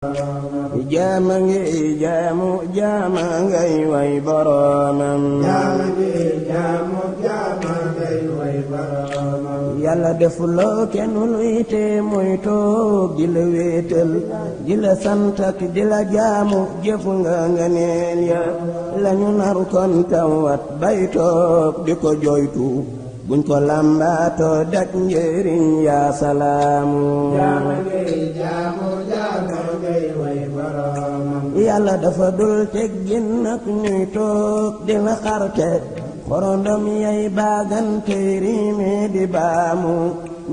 jaama ngi jaamu jaama ngay way boroomam. jaama ngi jaamu jaama ngay way boroomam. yàlla defuloo kenn luy te muy toog di la wéetal di la sant ak di la jaamu jëfu nga neel ya lañu naru kon tawat bay toog di ko jooytu buñ ko làmbaatoo dak njëriñ yaa salaamu. jaama ngi jaamu jaama ngay way boroomam. yàlla dafa dul teggin nag ñuy toog di la xarte xorondom yay baagante riime di baamu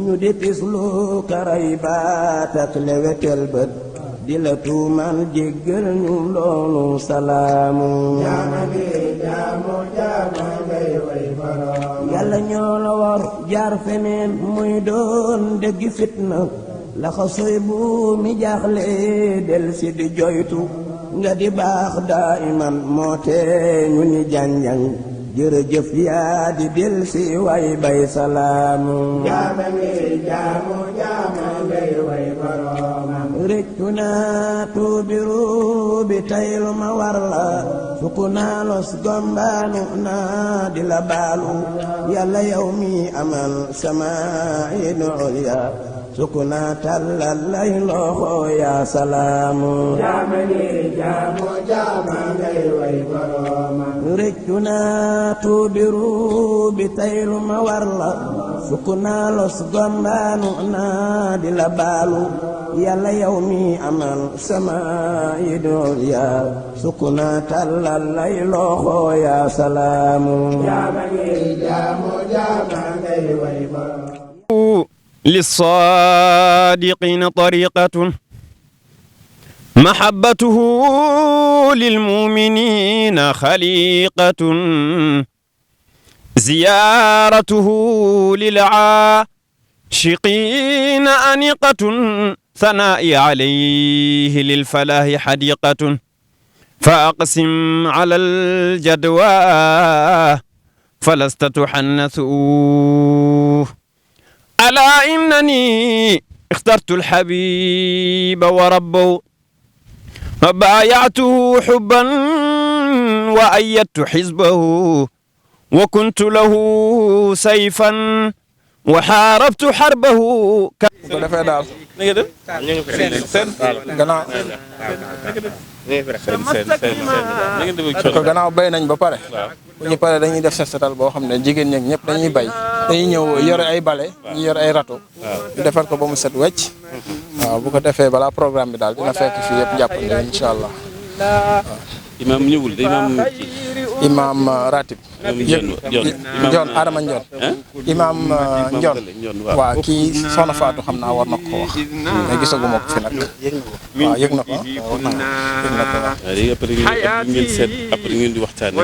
ñu di tislu karay baat ak lewetel bët di la tuumal jéggal ñu loolu salaamu. jaama ngi jaamu jaama ngay way boroomam. yàlla ñoo la war jaar feneen muy doon dëgg fitna laxa soy bu mi jaaxle del si di joytu nga di baax daa iman moo tee ñu ni janjang jërëjëf yaa di del si way bay salaamu. jaama ngi jaamu jaama ngay way boroomam. rëccu naa tuubiru bi taylu ma war la sukku naa los gombaanu naa di la baalu yàlla yow mi amal sama inu ulya sukku naa tàllal lay loxo yaa salaamu. jaama ngi jaamu jaama ngay way boroomam. rëccu naa tuubiru bi taylu ma war la sukku naa los gombaanu naa di la baalu yàlla yow mi amal sama idol yaa sukku naa tàllal lay loxo yaa salaamu. jaama ngi jaamu jaama ngay way boroomam. للصادقين طريقة محبته للمؤمنين خليقة زيارته للعاشقين أنيقة ثنائي عليه للفلاح حديقة فأقسم على الجدوى فلست تحنث ألا إنني اخترت الحبيب وربه فبايعته حبا وأيدت حزبه وكنت له سيفا وحاربت حربه. ko defee daal ni nga def seen gannaaw ko gannaaw bay nañ ba pare bu ñu paree dañuy def set setal boo xam ne jigéen ñeeg ñëpp dañuy bay dañuy ñëw yore ay bale ñu yore ay râteau ñu defar ko ba mu set wecc waaw bu ko defee balaa programme bi daal dina fekk fii yëpp jàpp ne incha allah waaw. imaam ñëwul imaam imaam ratib Njoon Adama Njoon imaam Njoon waaw kii Soxna Fatou xam naa war na ko wax mais gisaguma ko fi nag waaw yëg na ko yëg na ko waaw. léegi après ngeen seet après ngeen di waxtaane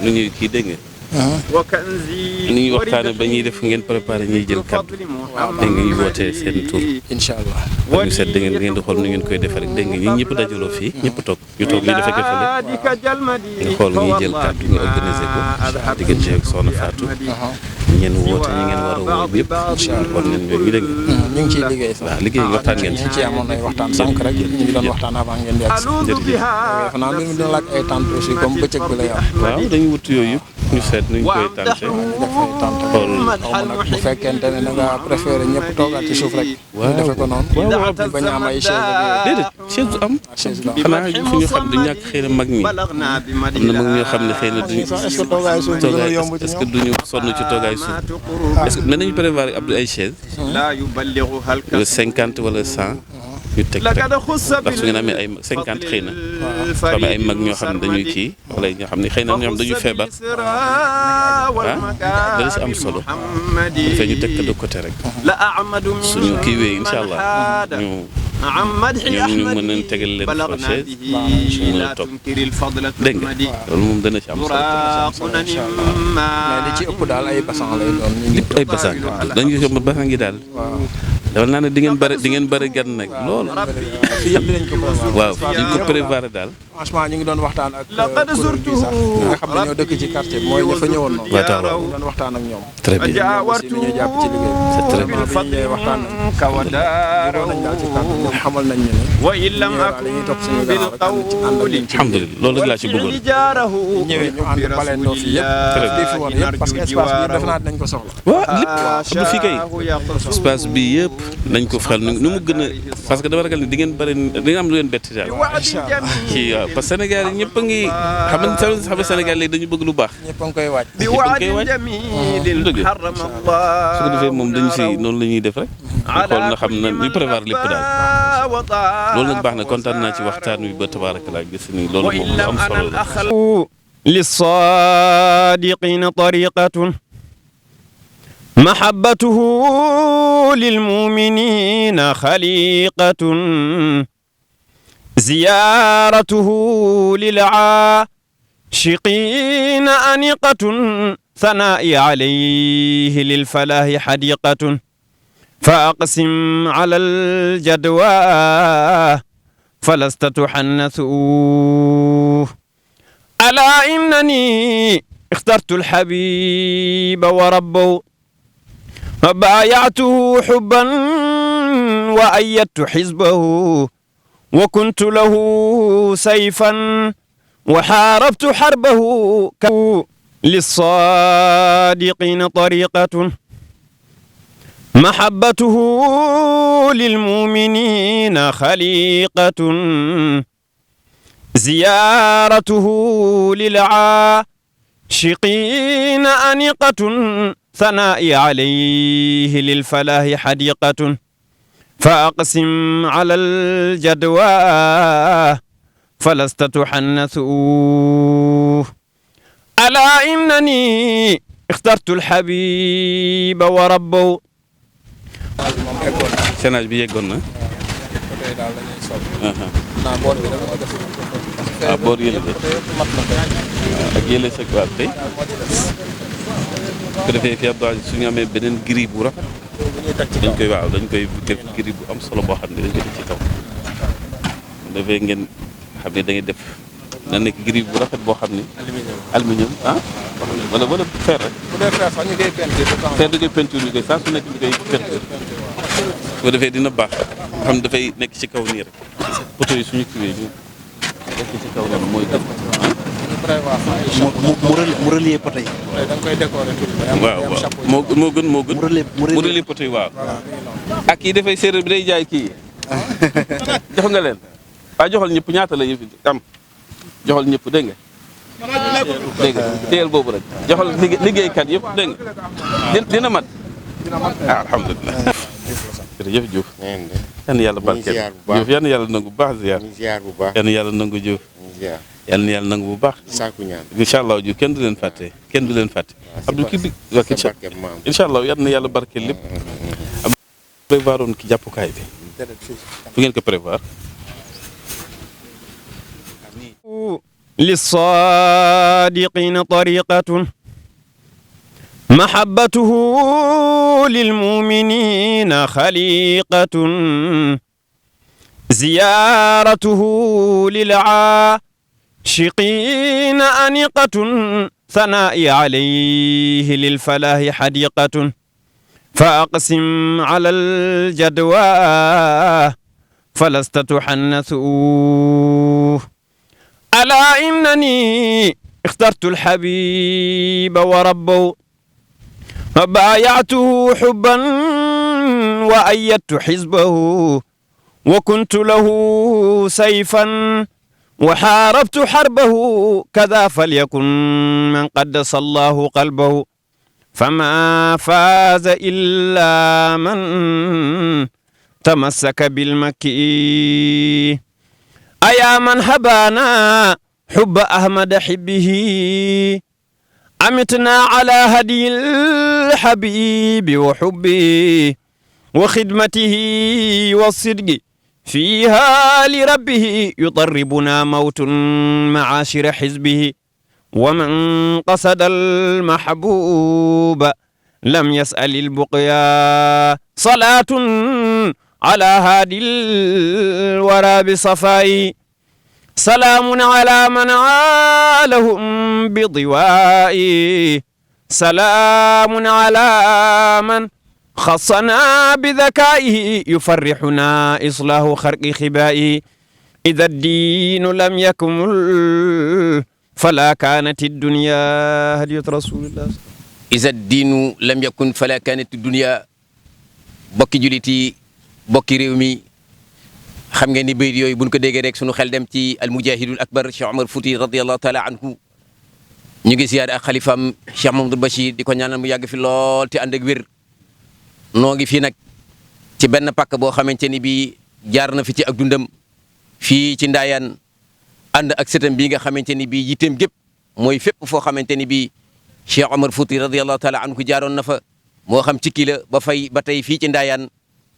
nu ñuy kii dégg nga ni ñuy waxtaane ba ñuy def ngeen préparé ñuy jël kaddu dégg nga ñuy wootee seen tur incha allah ba ñu seet dégg ngeen di xool nu ngeen koy defee rek dégg nga ñi ñëpp dajaloo fii ñëpp toog ñu toog lii dafa fële nga xool ñuy jël kaddu ñu organisé ko diggante ak Soxna Fatou ñeen woote ñi ngeen war a woo yëpp incha allah xool nañ ñooñu dégg nga ñu ngi ciy liggéey sax waaw liggéey waxtaan ngeen ñu ngi ciy amoon ay waxtaan sànq rek ñu ngi doon waxtaan avant ngeen di àgg si jërëjëf xanaa mbir mi dina laaj ay tentes aussi comme bëccëg bi lay am waaw dañuy wut yooyu yëpp ñu seet nuñ koy tànte def ay tentes xool bu fekkente ne da nga préféré ñëpp toogaat ci suuf rek ñu defe ko noonu ñu bañ a am ay chaise déedéet chaise du am xanaa fu ñu xam du ñàkk xëy na mag ñi am na mag ñoo xam ne xëy na duñu est-ce que toogaay suuf dina yomb ci est-ce que duñu sonn ci toogaay suuf est-ce que mën nañu prévoir Abdou ay chaise 50 wala 100 ñu teg ndax su ngeen amee ay 50 xëy na soo amee ay mag ñoo xam ne dañuy kii wala ñoo xam ne xëy na ñoom dañuy feebar dana si am solo dafay ñu teg ko de côté rek suñu kii wee incha allah ñu mën nañ tegal leen fa chaise ñu mën a toog dégg nga loolu moom dana ci am solo mais li ci ëpp daal ay bassan lay doon lépp ay bassan dañu ko yomb bassan gi daal dafa naa ne di ngeen bëri gan nag loolu fii yëpp dinañ ko prévoir waaw dañ ko prévoir daal franchement ñu ngi doon waxtaan ak kuréel bi sax nga xam ne ñoo dëkk ci quartier bi mooy ña fa ñëwoon noonu. waaw taw ñu doon waxtaan ak ñoom. très bien aussi ni ñuy jàpp ci liggéey bi. c'est très bien. bi ñuy waxtaan jubóo nañ daal ci kàddu ñoom xamal nañ ñu ne. dañuy topp suñu gannaaw rek ànd ci ànd ak ñun ci alhamdulilah loolu rek laa ci bëggoon. ñëwee ñu ànd baleendoo fii yëpp. très bien fi woon yëpp parce que espace bi yëpp def naa dinañ ko soxla. waaw lépp bu fi kay espace bi yëpp nañ ko faral nu mu gën a parce que dama ragal ni di ngeen bëri di ngeen am lu leen bett daal. kii waaw parce que Sénégal yi ñëpp a ngi xam nga Sénégal léegi dañu bëgg lu baax. ñëpp a ngi koy waaj. ñëpp a ngi koy waaj. dëgg su ko defee moom dañu si noonu la ñuy def rek. ñu xool na xam na ñu prévoir lépp daal. loolu nag baax na kontaan naa ci waxtaan wi ba tabaarakallaa gis ni loolu moom lu am solo la. للصادقين طريقة محبته للمؤمنين خليقة زيارته للعاشقين أنيقة ثنائي عليه للفلاح حديقة فأقسم على الجدوى فلست تحنث ألا إنني اخترت الحبيب وربه بايعته حبا وأيدت حزبه وكنت له سيفا وحاربت حربه للصادقين طريقة محبته للمؤمنين خليقة زيارته للعاشقين أنيقة ثنائي عليه للفلاح حديقة فأقسم على الجدوى فلست تحنث ألا إنني اخترت الحبيب وربه Sénage bi yeggoon na. ah boor yële de ak yële sa waat tey ko defee fii Abdou Aziz su ñu amee beneen gris bu rafet dañ koy def gris bu am solo boo xam ne dañ koy def ci kaw bu defee ngeen xam ne da ngay def na nekk gris bu rafet boo xam ne aluminium wala fer rek bu dee fer sax ñu koy peinture. fer da koy peinture ñu koy saa su nekk ñu koy peinture su ko defee dina baax xam ne dafay nekk ci kaw nii rek poto yi suñu kiwee ñu nekk ci kaw noonu mooy def mu relier poto yi. da nga koy décorer tuuti. waaw moo gën mu relier poto yi waaw ak kii dafay séeréer bi day jaay kii jox nga leen waaye joxal ñëpp ñaata la yëf am joxal ñëpp dégg nga téyel boobu rek joxal liggéeykat yëpp dégg nga dina mat alhamdulilah jërëjëf Diouf yal na yàlla barkeel Diouf yal na yàlla nangu bu baax ziar yal na yàlla nangu Diouf yal na yàlla nangu bu baax incha allah Diouf kenn du leen fàtte Abdou kii bi incha allah yal na yàlla barkeel lépp am prévoir woon ki jàppukaay bi fu ngeen ko prévoir للصادقين طريقة محبته للمؤمنين خليقة زيارته للعاشقين أنيقة ثنائي عليه للفلاح حديقة فأقسم على الجدوى فلست تحنث ألا إنني اخترت الحبيب وربه بايعته حبا وأيدت حزبه وكنت له سيفا وحاربت حربه كذا فليكن من قدس الله قلبه فما فاز إلا من تمسك بالمكي أيا من هبانا حب أحمد حبه أمتنا على هدي الحبيب وحبه وخدمته والصدق فيها لربه يطربنا موت معاشر حزبه ومن قصد المحبوب لم يسأل البقيا صلاة على هادي الورى بصفاي salaamun ala man aalahum bidiwaa'i salaamun ala man xassana bidakaa'ihi yufarrixuna islaahu xarqi xibaa'i ida diinu lam yakmul fala kaanat dunya hadiyat rasulillah. isa diinu lam yakun fala kaanat dunya. bokki jullit yi bokki réew mi xam ngeen ni bayit yooyu buñ ko déggee rek sunu xel dem ci almujahidul akbar Cheikh Omar Fouti radiyallahu taala anhu. ñu ngi siyaare ak xalifaam Cheikh Mamadou Bachir di ko ñaanal mu yàgg fi lool te ànd ak wér. noo ngi fii nag ci benn pàkk boo xamante ni bii jaar na fi ci ak dundam fii ci Ndaayaan ànd ak sëtam bii nga xamante ni bii yitteem gépp mooy fépp foo xamante ni bii Cheikh Omar Fouti radiyallahu taala anhu jaaroon na fa moo xam ci kii la ba tey fii ci Ndaayaan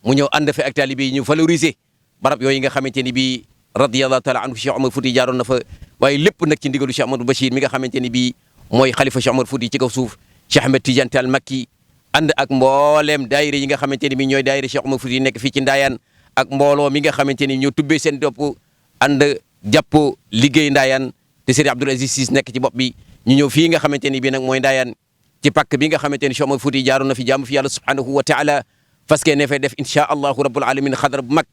mu ñëw ànd fa ak taalibe yi ñu valoriser barab yooyu nga xamante ni bii radiyallahu taala anhu Cheikh Omar Fouti jaaroon na fa waaye lépp nag ci ndigalu Cheikh Amadou Bachir mi nga xamante ni bii mooy xalifa Cheikh Omar Fouti ci kaw suuf Cheikh Ahmed Tidiane Tall Makki ànd ak mbooleem daayira yi nga xamante ni bii ñooy daayira Cheikh Omar Fouti nekk fii ci Ndaayaan ak mbooloo mi nga xamante ni ñoo tubbee seen dopp ànd jàppoo liggéey Ndaayaan te Serigne Abdoul Aziz Sy nekk ci bopp bi ñu ñëw fii nga xamante ni bii nag mooy Ndaayaan ci pàkk bi nga xamante ni Cheikh Omar Fouti jaaroon na fi jaamu fi yàlla subhanahu wa taala parce que ne fay def inchaa allahu rabbul alamin xadara bu mag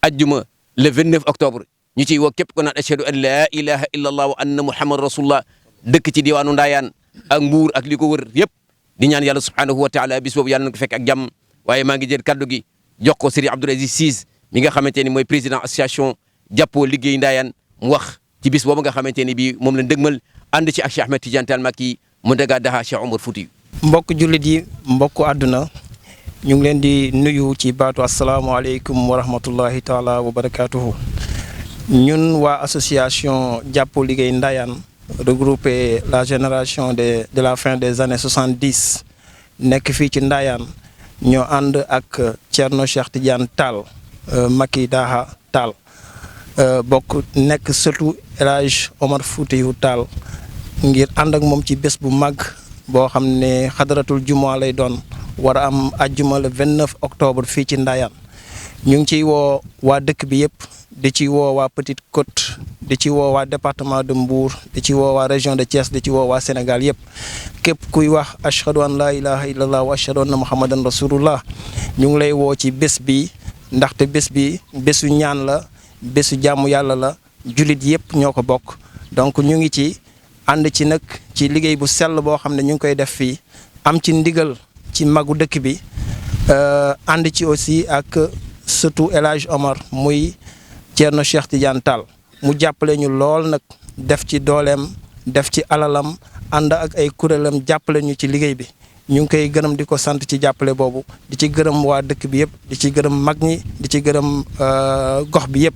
ajjuma le 29 octobre ñu ciy woo képp ko naan ashhadu an la ilaha illa allah wa anna muhammad rasulullah dëkk ci diwaanu Ndaayaan ak Mbuur ak li ko wër yëpp di ñaan yàlla subhanahu wa taala bis boobu yàlla na ko fekk ak jàmm waaye maa ngi jël kaddu gi jox ko Serigne Abdoul Aziz Sy mi nga xamante ni mooy président association jàppoo liggéey Ndaayaan mu wax ci bis boobu nga xamante ni bii moom la dëgmal ànd ci ak Cheikh Ahmed Tidiane Tall Makki mu daga daha Cheikh Omar Fouti. mbokk jullit yi mbokku àdduna ñu ngi leen di nuyu ci baatu asalaamaaleykum wa rahmatullahi taala wa barakaatuhu. ñun waa association jàppoo liggéey Ndaayaan regroupé la génération de la fin des années 70 nekk fii ci Ndaayaan ñoo ànd ak Thierno Cheikh Tidiane Tall Makki Daha Tall bokk nekk surtout El Hadj Omar Foutiyu Tall ngir ànd ak moom ci bés bu mag boo xam ne xadaratul jumaa lay doon war a am ajjuma le 29 octobre fii ci Ndaayaan ñu ngi ciy woo waa dëkk bi yëpp di ci woo waa Petite Côte di ci woo waa département de Mbour di ci woo waa région de Thiès di ci woo waa Sénégal yëpp képp kuy wax ashhadu an laa ilaha illallah wa ashhadu anna muhammadan rasulullah ñu ngi lay woo ci bés bi ndaxte bés bi bésu ñaan la bésu jàmm yàlla la jullit yëpp ñoo ko bokk donc ñu ngi ci ànd ci nag ci liggéey bu sell boo xam ne ñu ngi koy def fii am ci ndigal ci magu dëkk bi ànd ci aussi ak surtout El Hadj Omar muy Thierno Cheikh Tidiane Tall mu jàppale ñu lool nag def ci dooleem def ci alalam ànd ak ay kuréelam jàppale ñu ci liggéey bi ñu ngi koy gërëm di ko sant ci jàppale boobu di ci gërëm waa dëkk bi yëpp di ci gërëm mag ñi di ci gërëm gox bi yëpp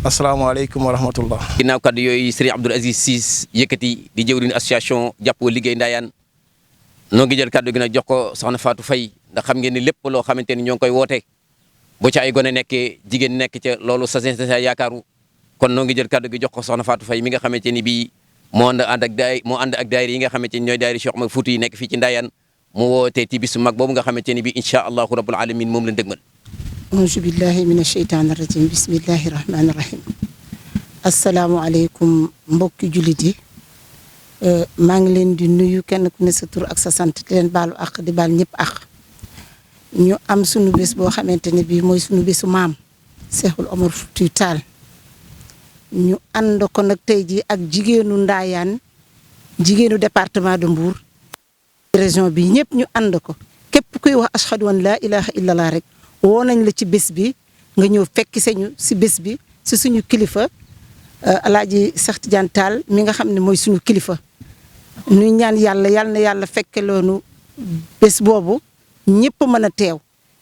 asalaamaaleykum wa rahmatullah. ginnaaw kaddu yooyu Serigne Abdoul Aziz Sy yëkkati di jëwriñ association jàppoo liggéey Ndaayaan noo ngi jël kaddu gi nag jox ko soxna Fatou Faye ndax xam ngeen ni lépp loo xamante ni ñoo ngi koy woote bu ca ay gone nekkee jigéen nekk ca loolu sa yaakaaru kon noo ngi jël kaddu gi jox ko soxna Fatou Faye mi nga xamante ni bii moo ànd ak daayira yi nga xamante ni ñooy daayira Cheikh Omar Fouti yi nekk fii ci Ndaayaan mu wootee ci bisu mag boobu nga xamante ni bii incha allahu rabbul alamin moom la dëgmal. auzu billahi min asheytaani rajim bismillahi rahmaani rahim asalaamualeykum mbokki jullit yi maa ngi leen di nuyu kenn ku ne sa tur ak sa sant di leen baalu ak di baal ñëpp ak ñu am sunu bés boo xamante ne bii mooy sunu bésu maam Cheikhul Omar Foutiyu Tall ñu ànd ko nag tey jii ak jigéenu Ndaayaan jigéenu département de Mbour région bi ñëpp ñu ànd ko képp kuy wax ashhadu an laa ilaha illallah rek woo nañ la ci bés bi nga ñëw fekk sañu si bés bi si suñu kilifa Alaaji Cheikh Tidiane Tall mi nga xam ne mooy suñu kilifa ñu ñaan yàlla na yàlla fekke loonu bés boobu ñëpp mën a teew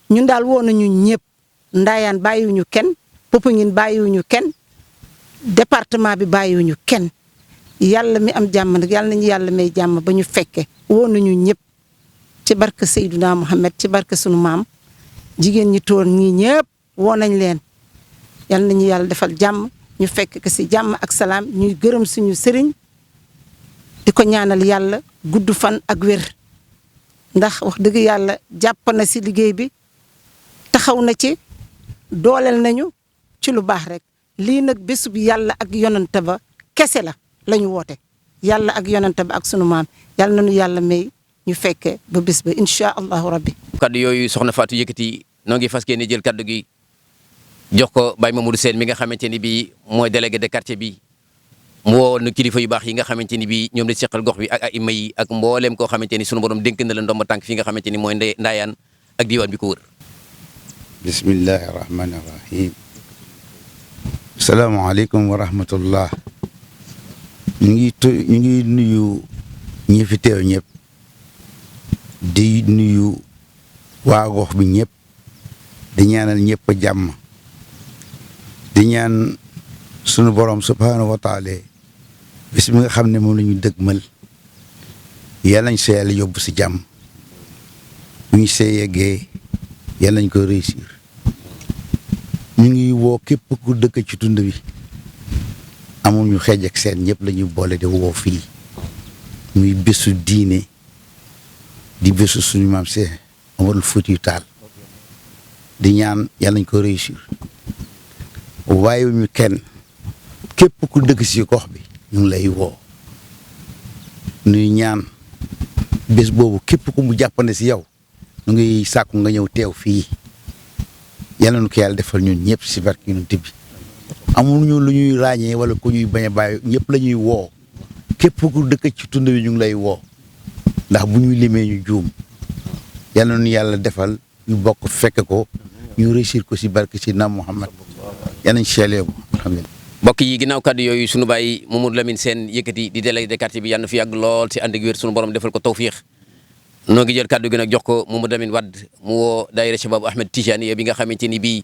ñun daal woo nañu ñëpp Ndaayaan bàyyiwuñu kenn Popenguine bàyyiwuñu kenn département bi bàyyiwuñu kenn yàlla mi am jàmm nag yàlla nañu yàlla may jàmm ba ñu fekke woo nañu ñëpp ci barke Seydina Mohamed ci barke sunu maam jigéen ñi toon ñii ñëpp woo nañ leen yal nañu yàlla defal jàmm ñu fekk ko si jàmm ak salaam ñuy gërëm suñu sëriñ di ko ñaanal yàlla gudd fan ak wér ndax wax dëgg yàlla jàpp na si liggéey bi taxaw na ci dooleel nañu ci lu baax rek lii nag bésub yàlla ak yonante ba kese la ñu woote yàlla ak yonante ba ak sunu maam yàlla nañu yàlla may ñu fekke ba bés ba incha allahu rabbi. kaddu yooyu soxna Fatou yëkkati noo ngi fas yéene jël kaddu gi jox ko Baye Mamadou Sène mi nga xamante ni bii mooy délégué de quartier bi mu woo na kilifa yu baax yi nga xamante ni bii ñoom la seqal gox bi ak imam yi ak mbooleem koo xamante ni sunu borom dénk na la ndomba tànk fi nga xamante ni mooy Ndayane ak diwaan bi ko wër. bismillahi rahmani rahim. salaamaaleykum wa rahmatullah. ñu ngi nuyu ñi fi teew ñëpp di nuyu waa gox bi ñëpp di ñaanal ñëpp jàmm di ñaan sunu borom subhaanahu wa taala bis mi nga xam ne moom la ñu dëgmal yàlla nañ sa yàlla yóbbu si jàmm bu ñu see yeggee yàlla nañ ko réussir. ñu ngi woo képp ku dëkk ci tund bi amul ñu xeej ak seen ñëpp la ñuy boole di woo fii muy bésu diine di bésu suñu maam Seex Umarul Fuutiyu Taal di ñaan yàlla nañ ko réussir waaye ñu kenn képp ku dëkk si gox bi ñu ngi lay woo nuy ñaan bés boobu képp ku mu jàppande si yow ñu ngi sàkku nga ñëw teew fii yàlla nu ko yàlla defal ñun ñëpp si barke Yonent bi amul ñu lu ñuy ràññee wala ku ñuy bañ a bàyyi ñëpp la ñuy woo képp ku dëkk ci tund bi ñu ngi lay woo ndax bu ñuy limee ñu juum yàlla nu yàlla defal ñu bokk fekk ko ñu réussir ko si barke si naam Muhammad yàlla nañ seeleebu alhamdulilah. mbokk yi ginnaaw kaddu yooyu sunu baay Mamadou Lamine Sène yëkkati di délégué de quartier bi yàlla na fi yàgg lool si ànd ak wér sunu borom defal ko tawfiix noo ngi jël kaddu gi nag jox ko Mamadou Lamine Wade mu woo daayira Shabab Ahmed Tidiane bi nga xamante ni bii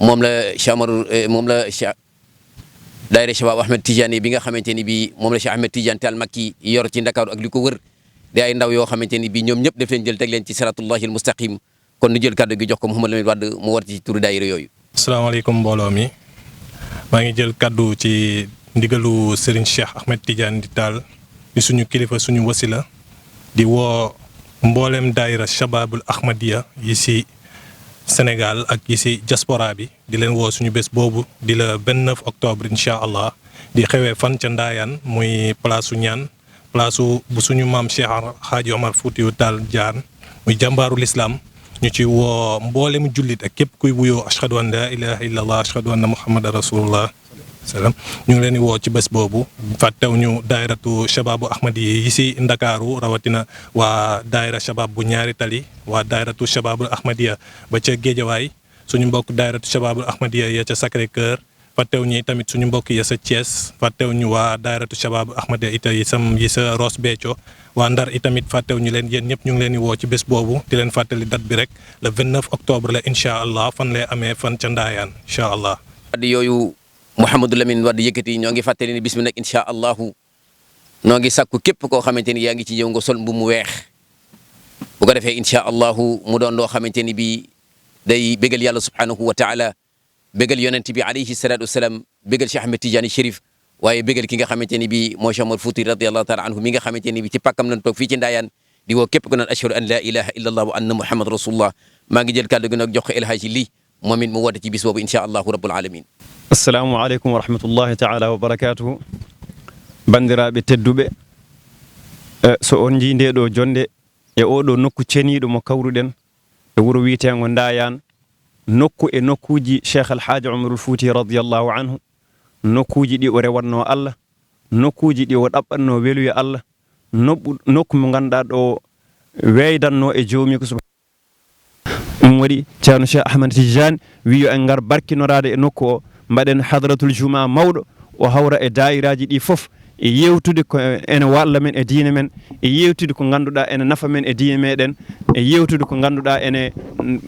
moom la daayira Shabab Ahmed Tidiane bi nga xamante ni bii moom la Cheikh Ahmed Tidiane Tall Makki yor ci Ndakaaru ak li ko wër di ay ndaw yoo xamante ni bii ñoom ñëpp def leen jël teg leen ci siratullahi al mustaqim kon nu jël kaddu gi jox ko Mamadou Lamine Wade mu war ci turu daayira yooyu. asalaamaaleykum mbooloo mi maa ngi jël kaddu ci ndigalu Serigne Cheikh Ahmed Tidiane Tall di suñu kilifa suñu wasila di woo mboolem daayira Shababul Ahmadiyya yi si Sénégal ak yi si diaspora bi di leen woo suñu bés boobu di la 29 octobre incha allah di xewee fan ca Ndayane muy place su ñaan place bu suñu maam Cheikh Hadji Omar Foutiyou Tall Diagne muy jàmbaaru l'islam ñu ci woo mboolem jullit ak képp kuy wuyoo ashhadu an la ilaha illallah ashhadu anna muhammadan rasulullah salaam ñu ngi leen di woo ci bés boobu fàttew ñu daayiratu Shababu Ahmadiyya yi si Ndakaaru rawatina waa daayira Shabab bu ñaari tali waa daayiratu Shababul Ahmadiyya ba ca Géejawaay suñu mbokk daayiratu Shababul Ahmadiyya ya ca Sacré Cœur fàttew ñi tamit suñu mbokk ya sa Thiès fàttew ñu waa daayiratu Shababul Ahmadiyya ita yi sa Ross Béthio waa Ndar itamit fàttew ñu leen yéen ñëpp ñu ngi leen di woo ci bés boobu di leen fàttali date bi rek le 29 octobre la incha allah fan lay amee fan ca Ndayane incha allah. yooyu Mouhamadou Lamine Wade yëkkati ñoo ngi fàttali ni bis mi nag incha allahu noo ngi sàkku képp koo xamante ni yaa ngi ci ñëw nga sol mbu mu weex bu ko defee incha allahu mu doon loo xamante ni bii day bégal yàlla subhanahu wa taala bégal yonent bi alayhi salatu wasalaam bégal Cheikh Ahmed Tidiane Chérif waaye bégal ki nga xamante ni bii mooy Cheikh Omar Fouti radiyallahu taala anhu mi nga xamante ni bii ci pàkkam lañ toog fii ci Ndayane di woo képp ku naan ashhadu an la ilaha illa allah wa anna muhammad rasulullah maa ngi jël kàddu gi nag jox ko El Hadji Li moom it mu woote ci bis boobu incha allahu rabbul alamin. assalamu aleykum wa rahmatullahi taala wa barakatuhu bandiraɓe tedduɓe so on jii nde ɗo jonde e oɗo nokku ceniɗo mo kawruɗen e wuro wiyetego Ndayane nokku e nokkuji Cheikh Alhaji Umarul Fouti radiyallahu anhu nokkuji ɗi o rewatno Allah nokkuji ɗi o ɗaɓɓatno weluye Allah nokku mo ganduɗa ɗo weydanno e joomi ko ɗum waɗi ceerno Cheikh Ahmed Tidiane wi yo en gar barkinorade e nokku o mbaɗen hadratul juma mawɗo o hawra e dayiraji ɗi fof e yewtude ko ene walla men e diine men e yewtude ko ganduɗa ene nafa men e diine meɗen e yewtude ko ganduɗa ene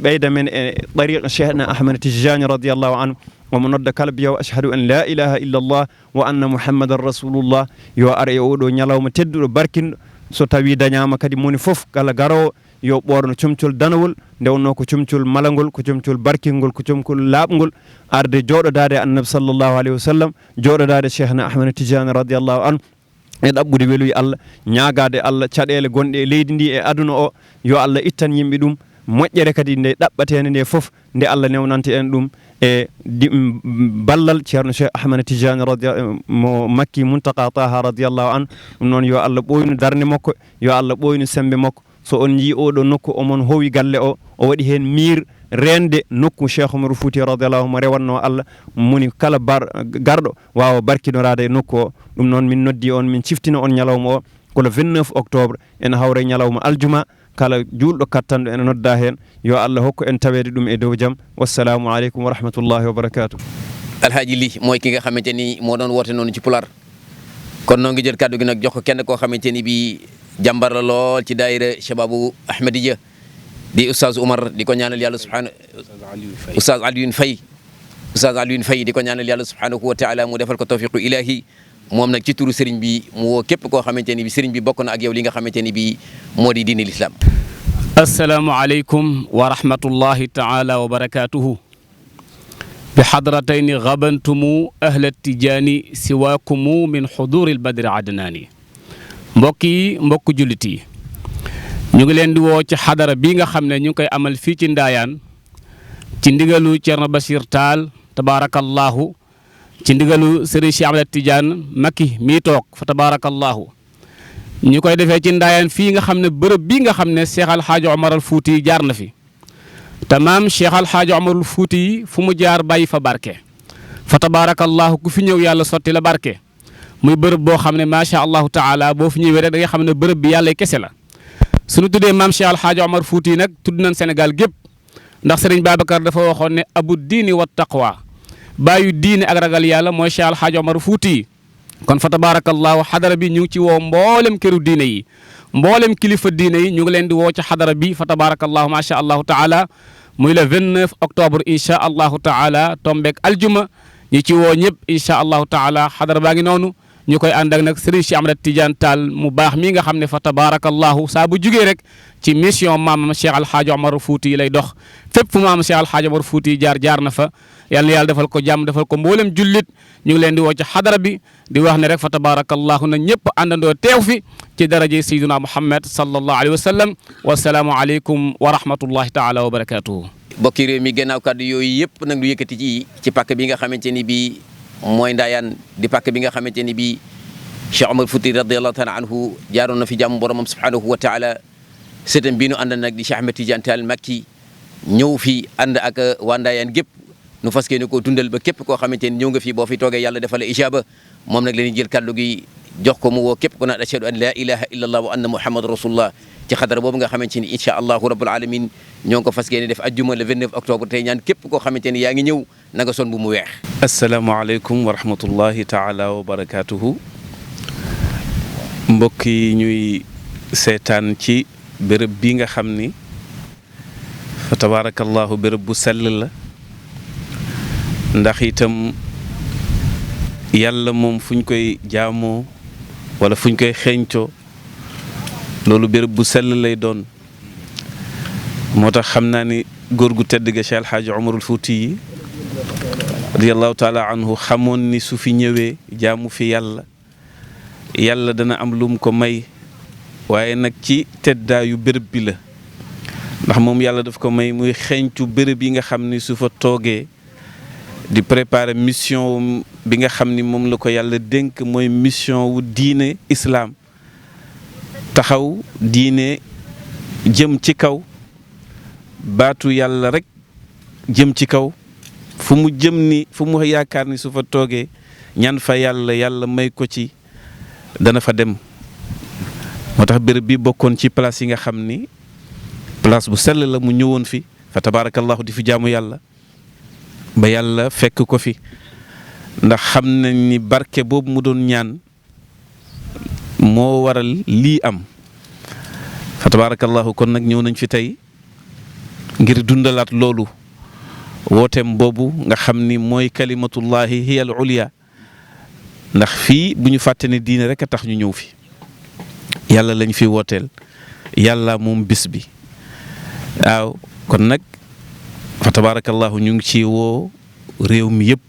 ɓeyda men e tariqa Cheikhna Ahmed Tidiane radiyallahu anhu omo nodda kala biyaw ashhadu an la ilaha illa allah wa anna muhammadan rasulullah yo ara e oɗo ñalawma tedduɗo barkinɗo so tawi dañama kadi moni fof kala garowo yo ɓorno comcol danawol nde wonno ko comcol malangol ko comcol barkingol ko comcol laaɓgol arde jooɗodade annabi sallllahu alayhi wa sallam jooɗodade cheikhna Ahmed Tidiane radiallahu anhu e ɗaɓɓude weluye Allah ñagade Allah caɗele gonɗe e leydi ndi e aduna o yo Allah ittan yimɓe ɗum moƴƴere kadi nde ɗaɓɓatene nde fof nde Allah newnanta en ɗum e ballal ceerno Cheikh Ahmad Tidiane mo Makki Muntaka Taha radiyallahu an ɗum noon yo Allah ɓoynu darde makko yo Allah ɓoynu sembe makko so on jii oɗo nokku omon howi galle o waɗi hen miir rende nokku Cheikh Oumar Fouti radiyallahu mo rewanno Allah muni kala garɗo wawa barkinorade e nokku o ɗum noon min noddi on min ciftina on ñalawma o ko le 29 octobre ene hawre ñalawma aljuma kala julɗo kattanɗo ene nodda hen yo Allah hokku en tawede ɗum e dow jaam wassalamu aleykum wa rahmatullahi wa barakatuh. Alhaji Ly mooy ki nga xamante ni moo doon woote noonu ci Pulaar kon noo ngi jël kàddu gi nag jox ko kenn koo xamante ni bi jàmbar la lool ci daayira Shababu Ahmadiyya di Oustaz Oumar di ko ñaanal yàlla subhanahu Oustaz Alioune Faye di ko ñaanal yàlla subhanahu wa taala mu defal ko tawfiqu ilahi moom nag ci turu sëriñ bi mu woo képp koo xamante ni bi sëriñ bi bokk na ak yow li nga xamante ni bi moo di diine l'islam. assalaamu aleykum wa rahmatullahi taala wa barakatuhu bi xadratayni gabantumu ahla tijaani siwaakumu min xuduril badri adnaani mbokk yi mbokk jullit yi ñu ngi leen di woo ci xadara bi nga xam ne ñu ngi koy amal fii ci Ndaayaan ci ndigalu Thierno Bachir Tall tabaarakallahu ci ndigalu Serigne Cheikh Ahmed Tidiane Makki mii toog fa tabaarakallahu ñu koy defee ci Ndaayaan fii nga xam ne bërëb bii nga xam ne Cheikh Alhaaji Omar al Fouti jaar na fi te maam Cheikh Alhaaji Omar al Fouti fu mu jaar bàyyi fa barke fa tabaarakallahu ku fi ñëw yàlla sotti la barke muy bërëb boo xam ne macha allahu taala boo fi ñëwee rek da nga xam ne bërëb bi yàlla kese la. suñu tuddee maam Cheikh Alhaaji Omar Fouti nag tudd nañ Sénégal gépp ndax Serigne Babacar dafa waxoon ne abu diini wa taqwa bàyyu diine ak ragal yàlla mooy Cheikh Alhaaji Omar Fouti kon fa tabarakallahu xadara bi ñu ngi ci woo mboolem këru diine yi mboolem kilifa diine yi ñu ngi leen di woo ci xadara bi fa tabarakallahu macha allahu taala muy le 29 octobre incha allahu taala tombeek aljuma ñi ci woo ñëpp incha allahu taala xadara baa ngi noonu ñu koy ànd ak nag Serigne Cheikh Ahmed Tidiane Tall mu baax mi nga xam ne fa tabarakallahu saa bu jugee rek ci mission maam Cheikh Alhaaji Omar Fouti lay dox fépp fu maam Cheikh Alhaaji Omar Fouti jaar na fa yal na yàlla defal ko jàmm defal ko mboolem jullit ñu ngi leen di woo ci xadara bi di wax ne rek fa tabarakallahu na ñëpp àndandoo teew fi ci daraje Sayyiduna Muhammad sallallahu alayhi wa sallam wasalaamu aleykum wa rahmatullahi taala wa barakatuhu. bokki réew mi gannaaw kàddu yooyu yëpp nag lu yëkkati ci pàkk bi nga xamante ni bii mooy Ndaayaan di pàkk bi nga xamante ni bii Cheikh Omar Fouti radiyallahu taala anhu jaaroon na fi jàmm boromam subhanahu wa taala sëtam bii nu ànd nag di Cheikh Ahmed Tidiane Tall Makki ñëw fi ànd ak waa Ndaayaan gépp nu fas yéene koo dundal ba képp koo xamante ni ñëw nga fi boo fi toogee yàlla defal la ijaaba moom nag la ñuy jël kàddu gi jox ko mu woo képp ku naan ashhadu an la ilaha illa allah wa anna muhammad rasulullah ci xadara boobu nga xamante ni incha allahu rabbul alamin ñoo ngi ko fas yéene def ajjuma le 29 octobre tey ñaan képp koo xamante ni yaa ngi ñëw na nga son bu mu weex. asalaamaaleykum wa rahmatullahi taala wa barakatuhu mbokk yi ñuy seetaan ci béréb bi nga xam ni fa tabarakallahu béréb bu sell la ndax itam yàlla moom fu ñu koy jaamoo wala fu ñu koy xeeñcoo loolu béréb bu sell lay doon moo tax xam naa ni góor gu tedd ga Cheikh Alhaaji Omarul Fouti yi radiyallahu taala anhu xamoon ni su fi ñëwee jaamu fi yàlla dana am lum ko may waaye nag ci teddaayu béréb bi la ndax moom yàlla daf ko may muy xeeñcu béréb yi nga xam ni su fa toogee di préparer mission bi nga xam ni moom la ko yàlla dénk mooy mission wu diine islaam taxaw diine jëm ci kaw baatu yàlla rek jëm ci kaw fu mu jëm ni fu mu yaakaar ni su fa toogee ñaan fa yàlla may ko ci dana fa dem moo tax béréb bi bokkoon ci place yi nga xam ni place bu sell la mu ñëwoon fi fa tabarakallahu di fi jaamu yàlla ba yàlla fekk ko fi ndax xam nañ ni barke boobu mu doon ñaan moo waral lii am fa tabarakallahu kon nag ñëw nañ fi tey ngir dundalaat loolu wooteem boobu nga xam ni mooy kalimatullahi hiya al ulya ndax fii bu ñu fàtte ne diine rek a tax ñu ñëw fi yàlla lañ fi wooteel yàlla moom bis bi waaw kon nag fa tabarakallahu ñu ngi ci woo réew mi yëpp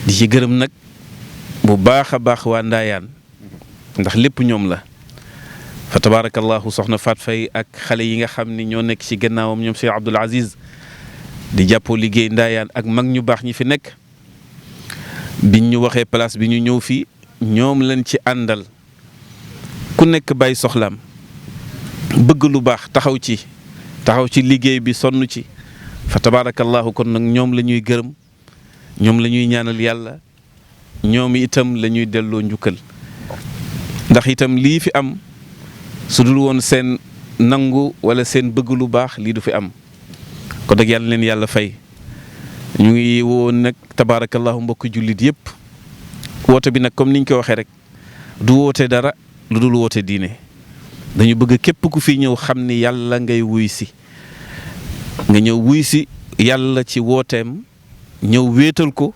di ci gërëm nag bu baax a baax waa Ndaayaan ndax lépp ñoom la fa tabarakallahu soxna Faat Fay ak xale yi nga xam ni ñoo nekk ci gannaawam ñoom Cheikh Abdoul Aziz di jàppoo liggéey Ndayane ak mag ñu baax ñi fi nekk biñ ñu waxee place bi ñu ñëw fii ñoom lañ ci àndal ku nekk bàyyi soxlaam bëgg lu baax taxaw ci liggéey bi sonn ci fa tabarakallahu kon nag ñoom la ñuy gërëm ñoom la ñuy ñaanal yàlla ñoom itam la ñuy delloo njukkal ndax itam lii fi am su dul woon seen nangu wala seen bëgg lu baax lii du fi am kon nag yàlla leen yàlla fay ñu ngi woon nag tabarakallahu mbokk jullit yëpp woote bi nag comme niñ ko waxee rek du woote dara lu dul woote diine dañu bëgg képp ku fi ñëw xam ni yàlla ngay wuy si nga ñëw wuy si yàlla ci wooteem ñëw wéetal ko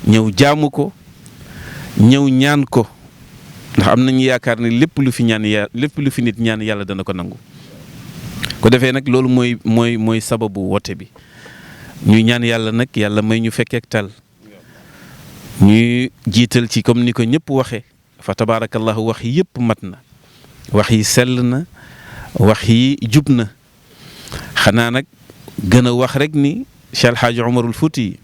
ñëw jaamu ko ñëw ñaan ko ndax am nañu yaakaar ne lépp lu fi nit ñaan yàlla dana ko nangu ko defee nag loolu mooy sababu woote bi ñuy ñaan yàlla nag yàlla may ñu fekkeek tal ñuy jiital ci comme ni ko ñëpp waxee fa tabarakallahu wax yi yëpp mat na wax yi sell na wax yi jub na xanaa nag gën a wax rek ni Cheikh El Hadj Omarul Fouti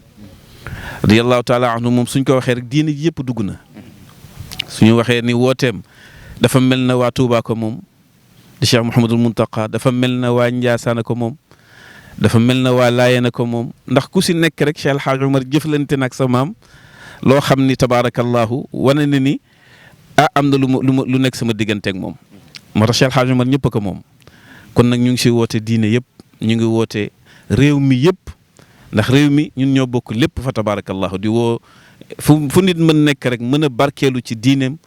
radiyallahu taala anhu moom suñ ko waxee rek diine ji yëpp dugg na suñu waxee ni wooteem dafa mel na waa Touba ko moom di Cheikh Mouhamadul Muntaqa dafa mel na waa Ndiassane ko moom dafa mel na waa Laayeen ko moom ndax ku si nekk rek Cheikh El Hadj Omar jëflante nag sa maam loo xam ni tabaarakallahu wane na ni am na lu nekk sama digganteeg moom moo tax Cheikh El Hadj Omar ñëpp ko moom kon nag ñu ngi si woote diine yëpp ñu ngi woote réew mi yëpp ndax réew mi ñun ñoo bokk lépp fa tabarakallahu di woo fu nit mën nekk rek mën a barkeelu ci diineem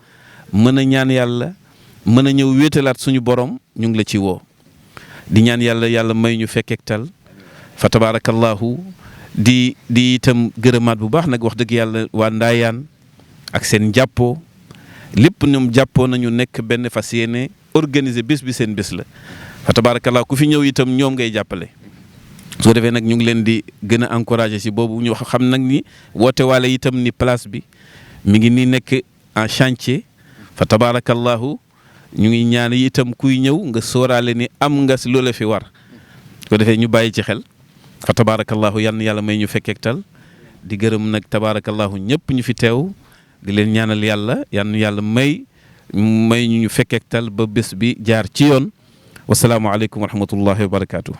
mën a ñaan yàlla mën a ñëw wéetalaat suñu borom ñu ngi la ci woo di ñaan yàlla may ñu fekkeek tal fa tabarakallahu di itam gërëmaat bu baax nag wax dëgg yàlla waa Ndayane ak seen jàppoo lépp ñoom jàppoo nañu nekk benn fas yéene organiser bés bi seen bés la fa tabarakallahu ku fi ñëw itam ñoom ngay jàppale soo defee nag ñu ngi leen di gën a encourager si boobu ñu xam nag ni woote waale itam ni place bi mi ngi nii nekk en chantier fa tabarakallahu ñu ngi ñaan itam kuy ñëw nga sóoraale ni am nga si loola fi war soo defee ñu bàyyi ci xel fa tabarakallahu yan yàlla may ñu fekkeek tal di gërëm nag tabarakallahu ñëpp ñu fi teew di leen ñaanal yàlla may ñu fekkeek tal ba bés bi jaar ci yoon wasalaamaaleykum wa rahmatullahi wa barakaatu.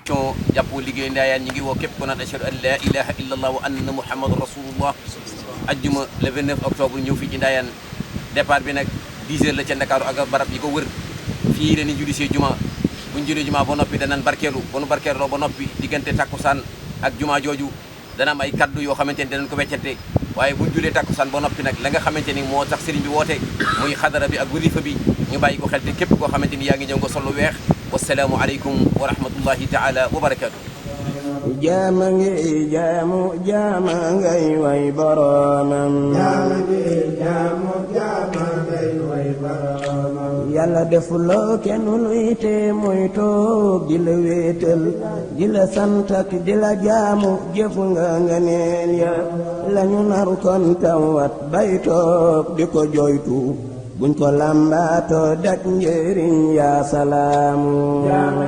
jàppoo liggéey Ndayane ñi ngi woo képp ko naan ashhadu an la ilaha illa allah wa anna muhammadan rasulullah ajjuma le 29 octobre ñëw fii ci Ndayane départ bi nag 10 heures la ca Ndakaaru ak barab yi ko wër fii la ni julli see juma buñ julli juma ba noppi danañ barkeelu bu nu barkeeloo ba noppi diggante takkusaan ak juma jooju dana am ay kaddu yoo xamante ni danañ ko weccante waaye buñ julee takkusaan ba noppi nag la nga xamante ni moo tax sëriñ bi woote muy xadara bi ak wasifa bi ñu bàyyi ko xel te képp koo xamante ni yaa ngi ñëw nga solo weex wassalaamu aleykum wa rahmatullahi taala wa barakaatu. jaama ngi jaama ngay way boroomam. jaama ngi jaama ngay way boroomam. yàlla defuloo kenn luy te muy toog di la wéetal di la sant ak di la jaamu jëfu nga neen ya lañu nar kon tawat bay toog di ko joytu buñ ko lambaato daj njëriñ yaa salaamu. jaama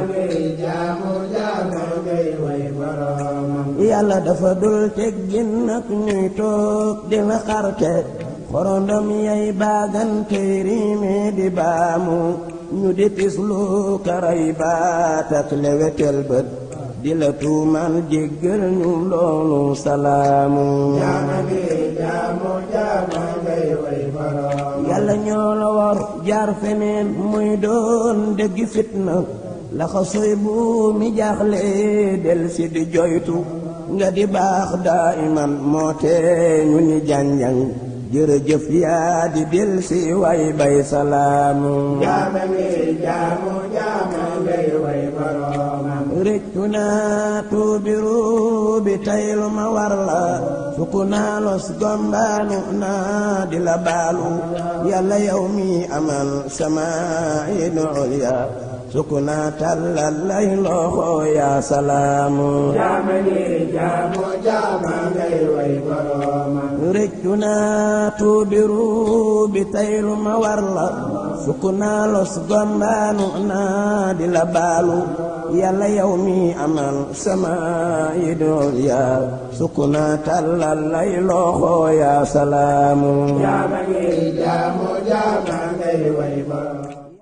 ngay way boroomam. yàlla dafa dul teggin nag ñuy toog di la xarte xorondom yay baagante riime di baamu ñu di tislu karay baat ak lewetel bët di la tuumal jéggal ñu loolu salaamu. jaama ngay way boroomam. yàlla ñoo la war jaar feneen muy doon dëgg fitna laxa soy bu mi jaaxle del si di joytu nga di baax daa iman moo tee ñu ni janjang jërëjëf yaa di del si way bay salaamu. jaama ngay way boroomam. rëccu naa tuubiru bi taylu ma war la sukku naa los gombaanu naa di la baalu yàlla yow mi amal sama inu ulya sukuna tallal lay loxo yaa salaamu jaama ngir jaamu jaama ngay way borooma rëccu naa tuubiru bi taylu ma war la sukuna los gombaanu naa di la baalu yàlla yow mi amal sama yi doon yaa sukuna tallal lay loxo yaa salaamu jaama ngir jaamu jaama ngay way borooma